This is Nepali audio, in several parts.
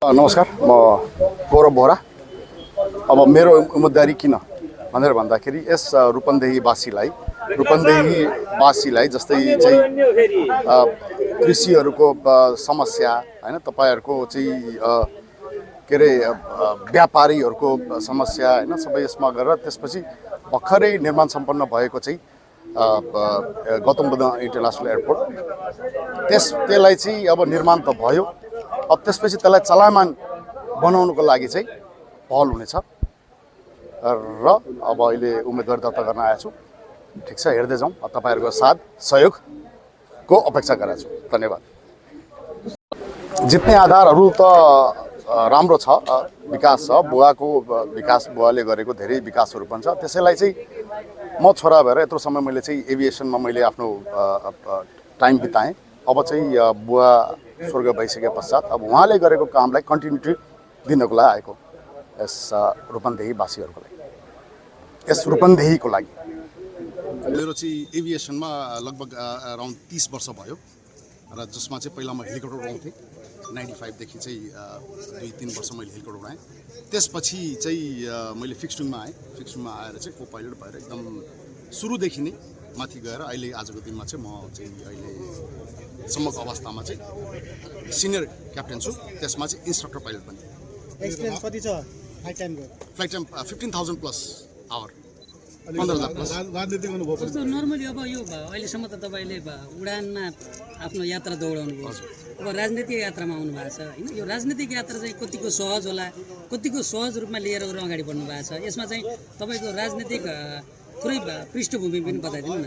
नमस्कार, म गौरव बोहरा। अब मेरो उम्मेदवारी किन भनेर भन्दाखेरि यस रूपन्देहीवासीलाई जस्तै चाहिँ कृषिहरूको समस्या हैन, तपाईहरुको चाहिँ के अरे व्यापारीहरूको समस्या हैन, सबै यसमा गरेर त्यसपछि भर्खरै निर्माण सम्पन्न भएको चाहिँ गौतम बुद्ध इन्टरनेसनल एयरपोर्ट त्यसलाई चाहिँ अब निर्माण त भयो, अब त्यसपछि त्यसलाई चलायमान बनाउनुको लागि चाहिँ पहल हुनेछ र अब अहिले उम्मेदवारी दर्ता गर्न आएको छु। ठिक छ, हेर्दै जाउँ। तपाईहरुको साथ सहयोगको अपेक्षा गरेको छु। धन्यवाद। जित्ने आधारहरू त राम्रो छ, विकास छ, बुवाको विकास, बुवाले गरेको धेरै विकासहरू पनि छ। त्यसैलाई चाहिँ म छोरा भएर यत्रो समय मैले चाहिँ एभिएसनमा मैले आफ्नो टाइम बिताएँ। अब चाहिँ बुवा स्वर्ग भइसके पश्चात अब उहाँले गरेको कामलाई कन्टिन्युटी दिनको लागि आएको यस रूपन्देहीवासीहरूको लागि, यस रूपन्देहीको लागि। मेरो चाहिँ एभिएसनमा लगभग अराउन्ड 30 वर्ष भयो र जसमा चाहिँ पहिला म हेलिकप्टर उडाउँथेँ। 95 देखि चाहिँ 2-3 वर्ष मैले हेलिकप्टर उडाएँ। त्यसपछि चाहिँ मैले फिक्सविङमा आएँ। फिक्सविङमा आएर चाहिँ को पाइलट भएर एकदम सुरुदेखि नै माथि गएर अहिले आजको दिनमा चाहिँ म चाहिँ अहिलेसम्मको अवस्थामा चाहिँ सिनियर क्याप्टेन छु। त्यसमा चाहिँ इन्स्ट्रक्टर पाइलट पनि। एक्सपिरियन्स कति छ फ्लाइट टाइमको? Flight time 15,000 plus our. 15,000 plus. राजनीतिक अनुभव जस्तो नर्मली अब यो अहिलेसम्म त तपाईँले उडानमा आफ्नो यात्रा दौडाउनु भयो, अब राजनीतिक यात्रामा आउनु भएको छ होइन? यो राजनीतिक यात्रा चाहिँ कतिको सहज होला, कतिको सहज रूपमा लिएर अगाडि बढ्नु भएको छ? यसमा चाहिँ तपाईँको राजनीतिक पुरै पृष्ठभूमि पनि बताइदिनु न।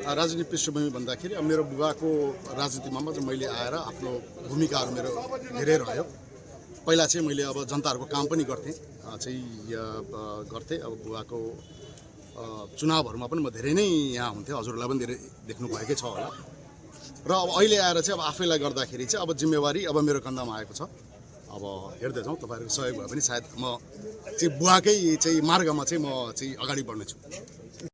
राजनीतिक पृष्ठभूमि भन्दाखेरि अब मेरो बुबाको राजनीतिमा चाहिँ मैले आएर आफ्नो भूमिकाहरू मेरो धेरै रह्यो। पहिला चाहिँ मैले अब जनताहरूको काम पनि गर्थेँ। अब बुबाको चुनावहरूमा पनि म धेरै नै यहाँ हुन्थेँ। हजुरलाई पनि धेरै देख्नुभएकै छ होला। र अब अहिले आएर चाहिँ अब आफैलाई गर्दाखेरि चाहिँ अब जिम्मेवारी अब मेरो कन्धमा आएको छ। अब हेर्दै जाउँ, तपाईँहरूको सहयोग भयो भने सायद म चाहिँ बुवाकै चाहिँ मार्गमा चाहिँ म चाहिँ अगाडि बढ्नेछु।